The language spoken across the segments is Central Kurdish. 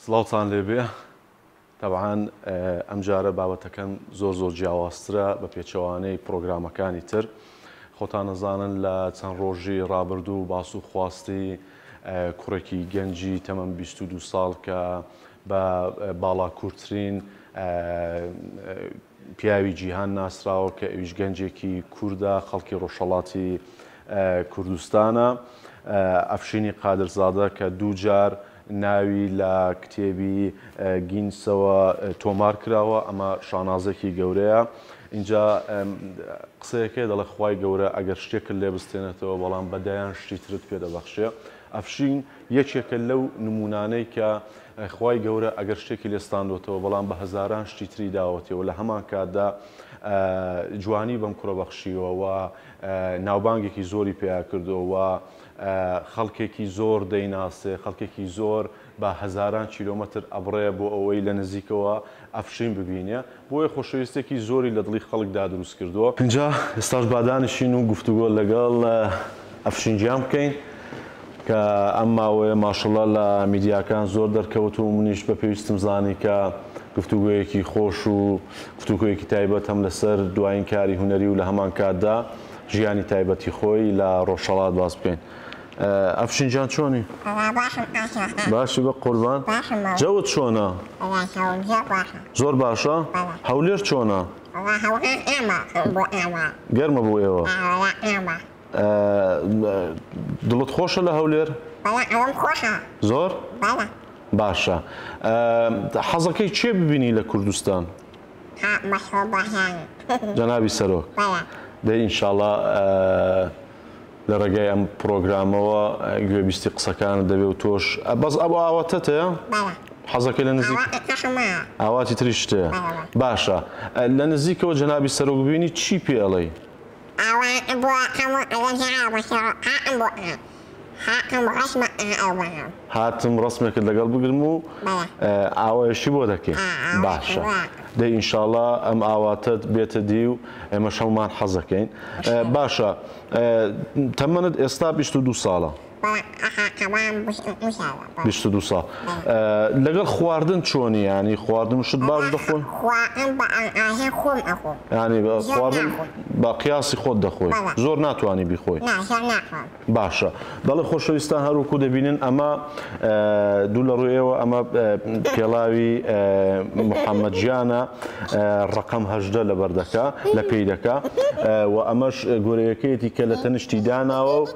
سڵاوتان لێبێ تەبعەن ئەمجارە بابەتەکەم زۆر زۆر جیاوازترە بە پێچەوانەی پرۆگرامەکانی تر. خۆتان ئەزانن لە چەند ڕۆژی ڕابردوو باس و خواستی کوڕێکی گەنجی تەمەن 22 ساڵ کە بە باڵاکورترین پیاوی جیهان ناسراوە کە ئەویش گەنجێکی کوردە خەڵکی ڕۆژهەڵاتی کوردستانە ئەفشینی قادرزادە کە دووجار ناوی لە کتێبی گینسەوە تۆمار کراوە ئەمە شانازێکی گەورەیە اینجا قسەیەکەی دەڵێ خوای گەورە ئەگەر شتێکت لێ بستێنێتەوە بەڵام بە دەیان شتی ترت پێ دەبەخشێ ئەفشین یەکێکە لەو نمونانەی کە خوای گەورە ئەگەر شتێکی لێ ستاندۆتەوە بەڵام بە هەزاران شتی تری داوەتێ و لە هەمان کاتدا جوانی بەم کوڕە بەخشیوە و ناوبانگێکی زۆری پیا کردووە و خەڵکێکی زۆر دەیناسێ، خەڵکێکی زۆر بە هەزاران کیلۆمەتر ئەبڕێ بۆ ئەوەی لە نزیکەوە ئەفشین ببینێ، بۆیە خۆشەویستێکی زۆری لە دڵی خەڵکدا دروست کردووە. ئینجا ئێستاش با دانیشین و گفتوگۆ لەگەڵ ئەفشین گیان بکەین کە ئەم ماوەیە ماشەڵا لە میدیاکان زۆر دەرکەوت و منیش بە پێویستم زانی کە گفتوگۆیەکی خۆش و گفتوگۆیەکی تایبەت هەم لەسەر دوایین کاری هونەری و لە هەمان کاتدا ژیانی تایبەتی خۆی لە ڕۆژهەڵات باس بکەین. ئەفشین جان چۆنی؟ باشی بە قوربان. جەوت چۆنە؟ زۆر باشە؟ هەولێر چۆنە؟ گەرمە بۆ ئێوە؟ دڵت خۆشە لە هەولێر؟ زۆر؟ باشە. حەزەکەی کێ ببینی لە کوردستان؟ جەنابی سەرۆک. دەی ئینشاڵا لە ڕێگای ئەم پرۆگرامەوە گوێبیستی قسەکانت دەبێ و تۆش بەس ئەو ئاواتەت هەیە؟ حەزەکەی لە نزیک ئاواتی تریشت هەیە؟ باشە لە نزیکەوە جەنابی سەرۆک ببینی چی پێ ئەڵێی؟ هاتم ڕەسمێکت لەگەڵ بگرم و ئاوایشی بۆ دەکەی باشە دەی ئینشاڵا ئەم ئاواتەت بێتە دی و ئێمەش هەموومان حەزەکەین باشە تەمەنت ئێستا 22 ساڵە 22 ساڵ لەگەڵ خواردن چۆنی ینی خواردن شت باش دەخۆن ینی خواردن بە قیاسی خۆت دەخۆی زۆر ناتوانانی بیخۆی باشە بەڵێ خۆشەویستان هەروەکو دەبینن ئەمە دوو لە ڕووی ئێوە ئەمە پێڵاوی محەممەد ژیانە ڕقم 18 لەبەر دەکا لە پێی دەکا و ئەمەش گۆرەیەکەیەتی کە لە تەنیشتی داناوە و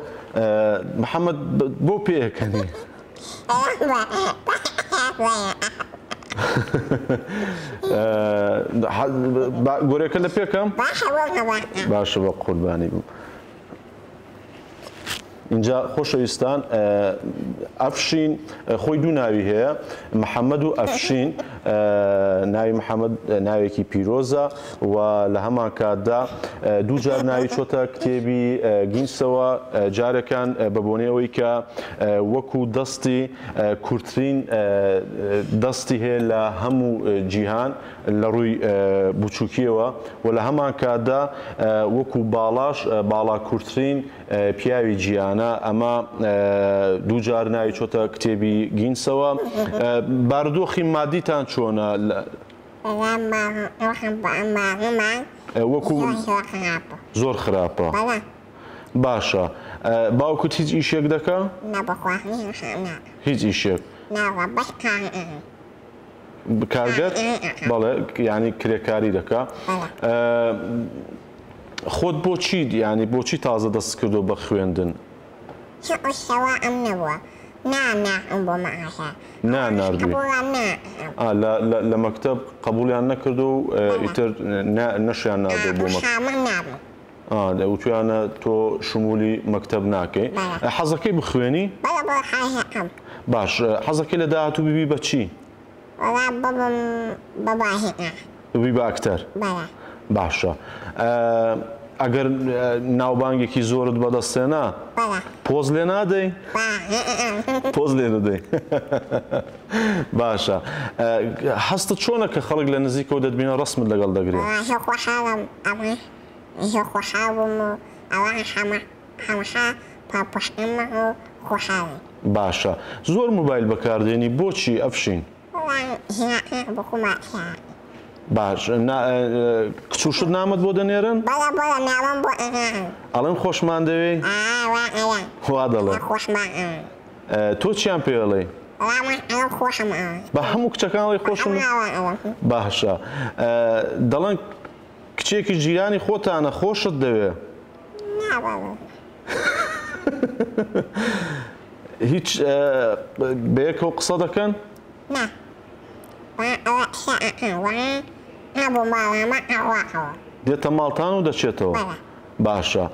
محەممەد بۆ پێەکەنی گۆرەکە لە پێکەم باشە بە قوربانی بوو. ئینجا خۆشەویستان ئەفشین خۆی دوو ناوی هەیە محەممەد و ئەفشین ناوی محەممەد ناوێکی پیرۆزە و لە هەمان کاتدا دوو جار ناوی چۆتە کتێبی گینسەوە جارێکان بە بۆنەی ئەوەی کە وەکو دەستی کورتترین دەستی هەیە لە هەموو جیهان لە ڕووی بچووکیەوە و لە هەمان کاتدا وەکو باڵاش باڵا کورتترین پیاوی جیهانە ئەمە دووجار ناوی چۆتە کتێبی گینسەوە بارودۆخی مادیتان چۆنە؟ وەکو زۆر خراپە باشە باوکت هیچ ئیشێک دەکا؟ هیچ ئیشێک کارگەر بەڵێ یانی کرێکاری دەکا خۆت بۆچی یانی بۆچی تازە دەست کردو بە خوێندن؟ نا ناردووی لە مەکتەب قبوڵیان نەکردو و ئیتر نەشیان ناردو بۆ مەکتەب وتویانە تۆ شمولی مەکتەب ناکەی حەزەکەی بخوێنی؟ باش حەزەکەی لە داهاتوو ببی بە چی؟ وەڵا ببم بە بازیگەر. ببی بە ئەکتەر؟ بەڵێ. باشە ئەگەر ناوبانگێکی زۆرت بەدەست هێنا بەڵێ. پۆز لێ نادەی؟ پۆز لێ دەدەی. باشە هەستت چۆنە کە خەڵک لە نزیکەوە دەتبینە ڕەسمت لەگەڵ دەگرێ؟ وەڵا زۆر خۆشحاڵم ئەوە زۆر خۆشحاڵ بووم و ئەوە هەمە هەمەشە پاڵپشتمە و خۆشحاڵم. باشە زۆر موبایل بەکاردێنی بۆچی ئەفشین؟ باش کچ و شت نامەت بۆ دەنێرن؟ بەڵێ بەڵێ نامەم بۆ ئەنێرن. ئەڵێن خۆشمان دەوێی؟ ئا وا ئەڵێن. وا دەڵێن. خۆشمان ئەوێن. تۆ چیان پێ ئەڵێی؟ وەڵا من ئەڵێم خۆشم ئەوێن. بە هەموو کچەکان ئەڵێی خۆشم؟ هەموو ئەڵێم. باشە دەڵێن کچێکی جیرانی خۆتانە خۆشت دەوێ؟ نا بابە. هیچ بەیەکەوە قسە دەکەن؟ نا. دێتە ماڵتان و دەچێتەوە؟ باشە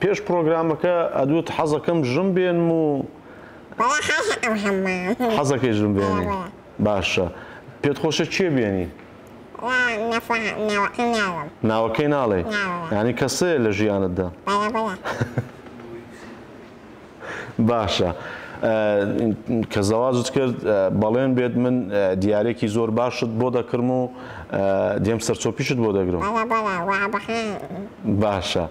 پێش پرۆگرامەکە ئەدوت حەزەکەم ژن بێنم و حەزەکەی ژن بێنی باشە پێت خۆشە کێ بێنی؟ ناوەکەی ناڵێ یانی کەسەیە لە ژیانتدا؟ باشە کە زەواجت کرد بەڵێن بێت من دیارێکی زۆر باشت بۆ دەکڕم و دێم سەرچۆپیشت بۆ دەگرم. باشە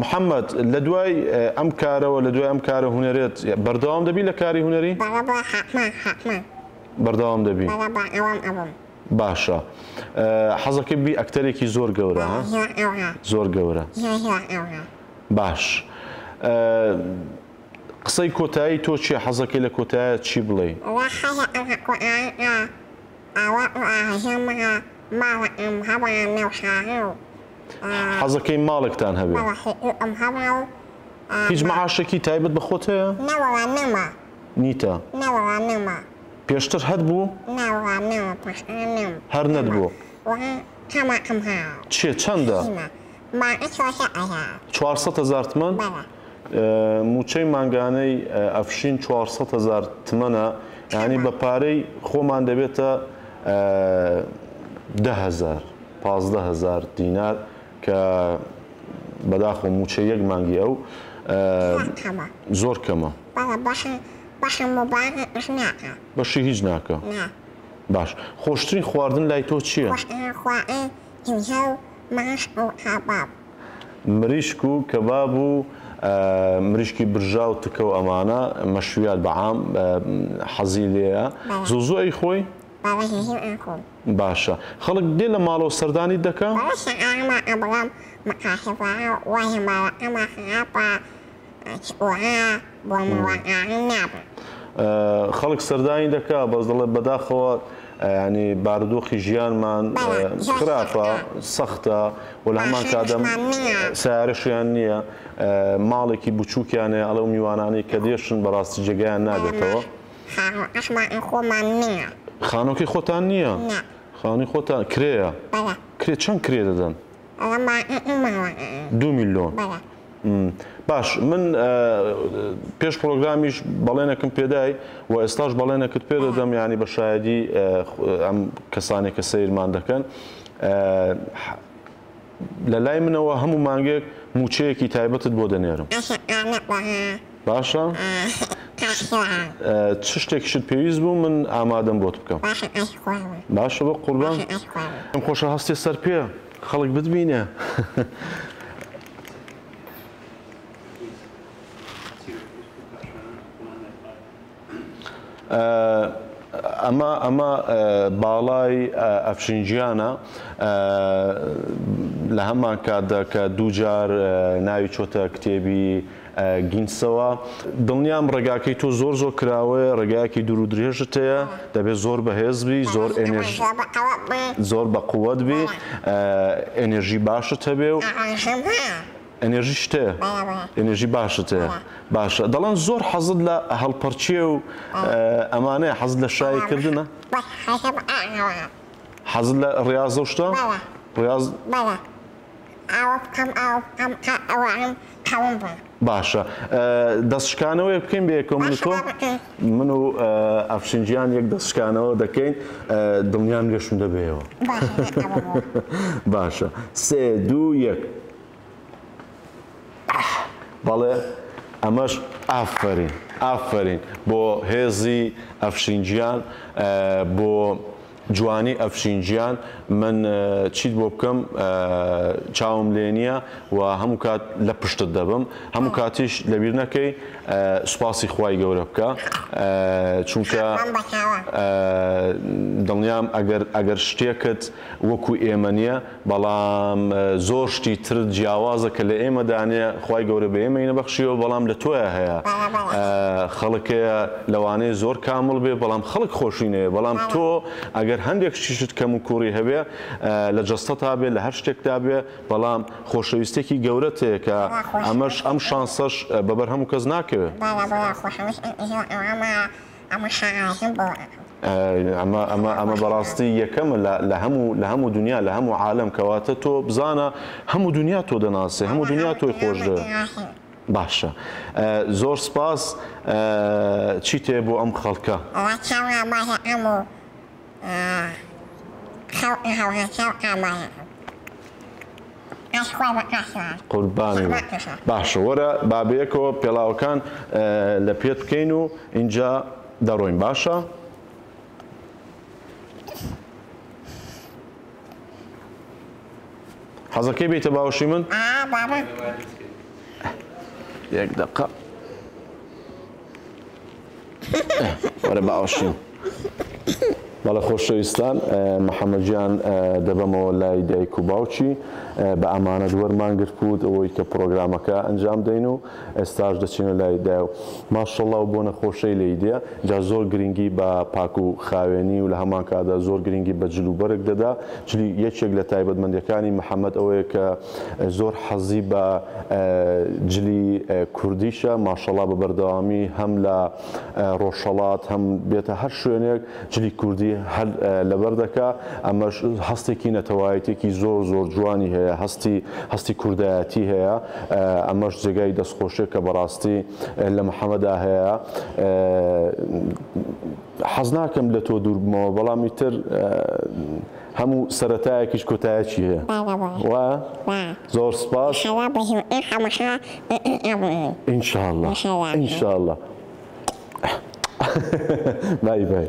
محەممەد لە دوای ئەم کارەوە لە دوای ئەم کارە هونەرێت بەردەوام دەبی لە کاری هونەری؟ بەردەوام دەبی؟ باشە حەزەکەی بی ئەکتەرێکی زۆر گەورە زۆر گەورە باش قسەی کۆتایی تۆ چیە حەزەکەی لە کۆتایە چی بڵێی؟ حەزەکەی ماڵێکتان هەبێ؟ هیچ مەعاشێکی تایبەت بە خۆت هەیە؟ نیتە؟ پێشتر هەت بوو؟ هەر نەتبوو؟ چیە چەندە؟ 400 هەزار تمەن؟ مووچەی مانگانەی ئەفشین 400 هەزار تمەنە، یانی بە پارەی خۆمان دەبێتە 10 هەزار 15 هەزار دینار کە بەداخەوە مووچەی یەک مانگی ئەو زۆر کەمە. بەشی هیچ ناکا. باش خۆشترین خواردن لای تۆ چییە؟ مریشک و کەباب. مریشک و کەباب و مریشکی برژا و تکە و ئەمانە مەشویات بە عام حەزی لێیە. بەڵێ. زوو زوو ئەیخۆی؟ بەڵێ زوو زوو ئەیخۆم. باشە خەڵک دێ لە ماڵەوە سەردانیت دەکا؟ بەڵێ سەردانم ئەکا بەڵام متاسفانە وەزعی ماڵەکەمان خراپە ئۆها بۆ میوانکاری نابن. خەڵک سەردانی دەکا بەس دەڵێ بەداخەوە ینی بارودۆخی ژیانمان خراپە سەختە و لە هەمان کاتدا سیارەشیان نییە ماڵێکی بچووکیان هەیە ئەڵێ و میوانانەی کە دێشن بەڕاستی جێگایان نابێتەوە. خانۆکەی خۆتان نییە؟ خانووی خۆتان کرێیە؟ کرێ چەند کرێ دەدەن؟ دوو میلیۆن. باش من پێش پرۆگرامیش بەڵێنێکم پێدای و ئێستاش بەڵێنێکت پێ دەدەم یعنی بە شایەدی ئەم کەسانێک کە سەیرمان دەکەن لە لای منەوە هەموو مانگێک موچەیەکی تایبەتت بۆ دەنێرم باشە چ شتێکیشت پێویست بوو من ئامادەم بۆت بکەم باشە بە قوربان پێم خۆشە هەستێ سەر پێ خەڵک بتبینێ. ئەمە ئەمە باڵای ئەفشین گیانە لە هەمان کاتدا کە دووجار ناوی چۆتە کتێبی گینسەوە. دڵنیام ڕێگاکەی تۆ زۆر زۆر کراوەیە، ڕێگایەکی دوور و درێژت هەیە، دەبێت زۆر بەهێز بی، زۆر ئێنێرژی زۆر بە قوەت بی، ئێنێرژی باشت هەبێ و ئێنێرژیشت هەیە، ئێنێرژی باشت هەیە. باشە دەڵێن زۆر حەزت لە هەڵپەرکێ و ئەمانەیە، حەزت لە شایی کردنە؟ حەزت لە ڕیازە و شتە؟ ڕیاز ئاوە بکەم ئاوە بکەم تا ئەوانم تەوم بن. باشە دەست شکانەوەیەک بکەین بەیەکەوە من و تۆ؟ من و ئەفشین گیان یەک دەست شکانەوە دەکەین دڵنیام لێشم دەبەیەوە. باشە سێ دوو یەک بەڵێ ئەمەش ئافەرین ئافەرین بۆ هێزی ئەفشین گیان بۆ. جوانی ئەفشین گیان من چیت بۆ بکەم چاوم لێ نییە و هەموو کات لە پشتت دەبم هەموو کاتیش لەبیر نەکەی سوپاسی خوای گەورە بکە چونکە دڵنیام ئەگەر ئەگەر شتێکت وەکو ئێمە نییە بەڵام زۆر شتی ترت جیاوازە کە لە ئێمەدا نیە خوای گەورە بە ئێمەی نەبەخشیوە بەڵام لە تۆیا هەیە خەڵک هەیە لەوانەیە زۆر کامڵ بێ بەڵام خەڵک خۆشی نەوێ بەڵام تۆ ئەگەر هەندێک شتیشت کەم و کوڕی هەبێ لە جەستەتا بێ لە هەر شتێکدا بێ بەڵام خۆشەویستێکی گەورەت هەیە کە ئەمەش ئەم شانسەش بەبەر هەموو کەس ناکەوێ. ئەمە ئەمە ئەمە بەڕاستی یەکەمە لە لە هەموو لە هەموو دنیا لە هەموو عالەم کەواتە تۆ بزانە هەموو دنیا تۆ دەناسێ هەموو دنیا تۆی خۆش دەوێ باشە زۆر سپاس چی تێ بۆ ئەم خەڵکە؟ قوربانی باشە وەرە با بەیەکەوە پێڵاوەکان لە پێت بکەین و ئینجا دەڕۆین باشە؟ حەزەکەی بیتە باوەشی من؟ یەک دقە وەرە باوەشیم. بەڵێ خۆشەویستان محەمەد گیان دەبەمەوە لای دایک و باوکی بە ئەمانەت وەرمان گرتبوو ئەوەی کە پرۆگرامەکە ئەنجام دەین و ئێستاش دەچینە لای دای و ماشەڵڵا و بۆ نەخۆشەی لێی دێ جا زۆر گرنگی بە پاک و خاوێنی و لە هەمان کاتدا زۆر گرنگی بە جل و بەرگ دەدا جلی یەکێک لە تایبەتمەندیەکانی محەمەد ئەوەیە کە زۆر حەزی بە جلی کوردیشە ماشەڵا بە بەردەوامی هەم لە ڕۆژهەڵات هەم بێتە هەر شوێنێک جلی کوردی هەر لەبەر دەکا ئەمەش هەستێکی نەتەوایەتێکی زۆر زۆر جوانی هەیە هەستی هەستی کوردایەتی هەیە ئەمەش جێگای دەستخۆشیە کە بەڕاستی لە محەمەدا هەیە حەز ناکەم لە تۆ دوور بمەوە بەڵام ئیتر هەموو سەرەتایەکیش کۆتایەکی هەیە وایە؟ زۆر سپاس ئینشاءاللە ئینشاءاللە بای بای.